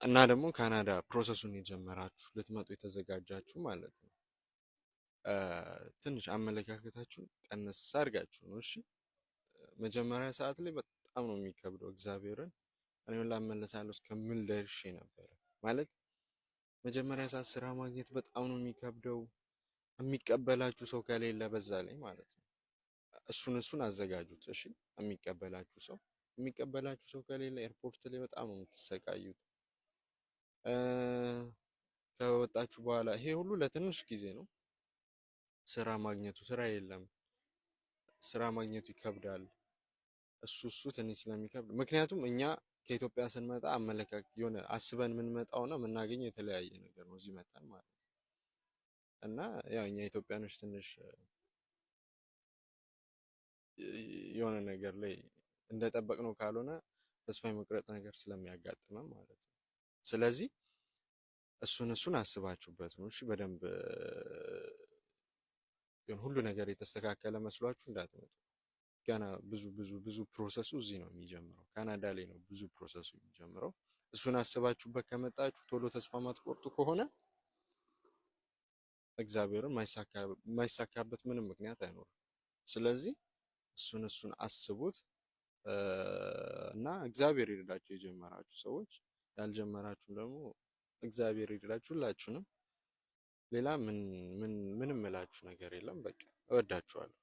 እና ደግሞ ካናዳ process ኡን የጀመራችሁ፣ ልትመጡ የተዘጋጃችሁ ማለት ነው፣ ትንሽ አመለካከታችሁን ቀነስ አድርጋችሁ ነው። እሺ፣ መጀመሪያ ሰዓት ላይ በጣም ነው የሚከብደው። እግዚአብሔርን እኔ ሁላ እመለሳለሁ እስከምል ደርሼ ነበረ። ማለት መጀመሪያ ሰዓት ስራ ማግኘት በጣም ነው የሚከብደው፣ የሚቀበላችሁ ሰው ከሌለ በዛ ላይ ማለት ነው። እሱን አዘጋጁት። እሺ፣ የሚቀበላችሁ ሰው ከሌለ airport ላይ በጣም ነው የምትሰቃዩት። ከወጣችሁ በኋላ ይሄ ሁሉ ለትንሽ ጊዜ ነው። ስራ ማግኘቱ፣ ስራ የለም፣ ስራ ማግኘቱ ይከብዳል። እሱ ትንሽ ስለሚከብድ፣ ምክንያቱም እኛ ከኢትዮጵያ ስንመጣ አመለካከት የሆነ አስበን የምንመጣውና የምናገኘው የተለያየ ነገር ነው እዚህ መጣን ማለት ነው። እና ያው እኛ ኢትዮጵያኖች ትንሽ የሆነ ነገር ላይ እንደጠበቅነው ካልሆነ ተስፋ የመቁረጥ ነገር ስለሚያጋጥመን ማለት ነው። ስለዚህ እሱን አስባችሁበት ነው። እሺ፣ በደንብ ሁሉ ነገር የተስተካከለ መስሏችሁ እንዳትመጡ። ገና ብዙ ብዙ ብዙ process ኡ እዚህ ነው የሚጀምረው። ካናዳ ላይ ነው ብዙ process ኡ የሚጀምረው። እሱን አስባችሁበት ከመጣችሁ፣ ቶሎ ተስፋ ማትቆርጡ ከሆነ እግዚአብሔርን የማይሳካበት ምንም ምክንያት አይኖርም። ስለዚህ እሱን አስቡት እና እግዚአብሔር ይርዳችሁ የጀመራችሁ ሰዎች፣ ያልጀመራችሁ ደግሞ እግዚአብሔር ይርዳችሁ ሁላችሁንም። ሌላ ምን ምን ምንም እላችሁ ነገር የለም። በቃ እወዳችኋለሁ።